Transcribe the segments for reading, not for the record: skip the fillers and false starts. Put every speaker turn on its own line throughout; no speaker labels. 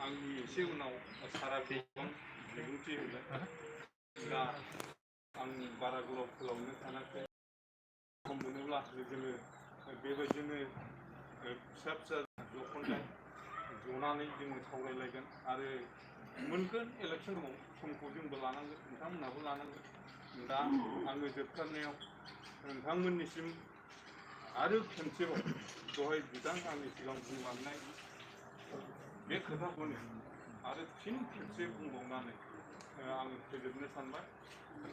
आंनि एसे उनाव सारा गोबां बिबुंथि होगोन। दा आं बारा गोलाव फोलावनो सानाखै। सम मोनोब्ला जोङो बेबायदिनो फिसा फिसा जख'न्दाय जनानै जोङो सावरायलायगोन आरो मोनगोन इलेक्सन समाव समखौ जोंबो लानांगोन नोंथांमोनहाबो लानांगोन। दा आङो जोबथारनायाव नोंथांमोननिसिम आरो खनसेबाव दहाय बिथां आंनि सिगां बुंलांनाय बे खोथाखौनो आरो फिन खेबसे बुंबावनानै आं फोजोबनो सानबाय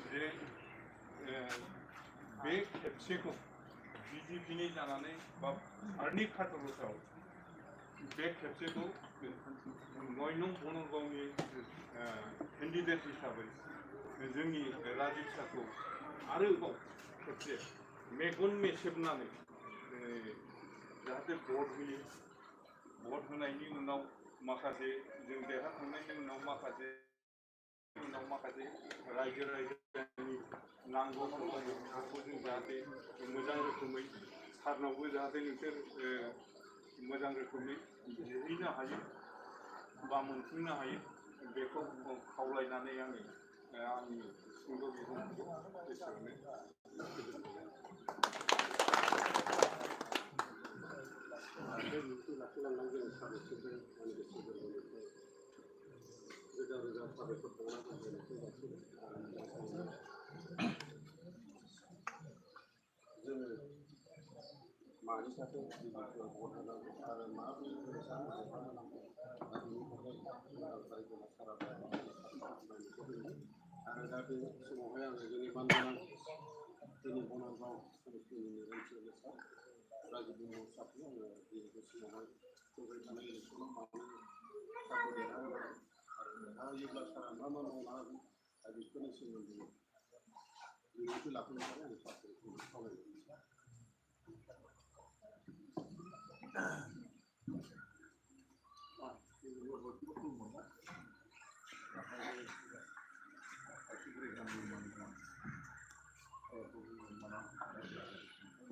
जे बे खेबसेखौ बिजेपिनि जानानै बा आर्नि काटलसाव बे खेबसेखौ 9 नं बनरगावनि केन्डिडेट हिसाबै जोंनि राजिब सारखौ आरोबाव खेबसे मेगन मेसेबनानै जाहाथे भट होयो। भट होनायनि उनाव माखासे जों देरहाखांनायनि उनाव माखासे रायजो राजानि नांगौफोरखौ जों जाहाथे मोजां रोखोमै सारनावबो जाहाथे नोंसोर मोजां रोखोमै बिहैनो हायो बा मोनफुंनो हायो बेखौ खावलायनानै आङो आंनि सुंद' बिबुंथिखौ एसेयावनो रोजा साबायखर जोङो मानि थाखाय भट होनांगौ आरो माबोरै देरहाहोनांगौ आरो दा बे समावहाय आङो जोंनि मानगोनां जोंनि बनरगाव समस्थिनिनो ओनसोलनि सार राजिब बर' सारखौ आङो बे समावहाय फैबाय थानाय इलेक्सनाव माबोरै सारखौ देरहाहोनांगौ आरो देरहाहोयोब्ला सारा मा मा मावनो हागोन दा बेफोरनि सोमोन्दै बिबुंथि लाफैनो थाखाय आं सारखौ खावलायबाय।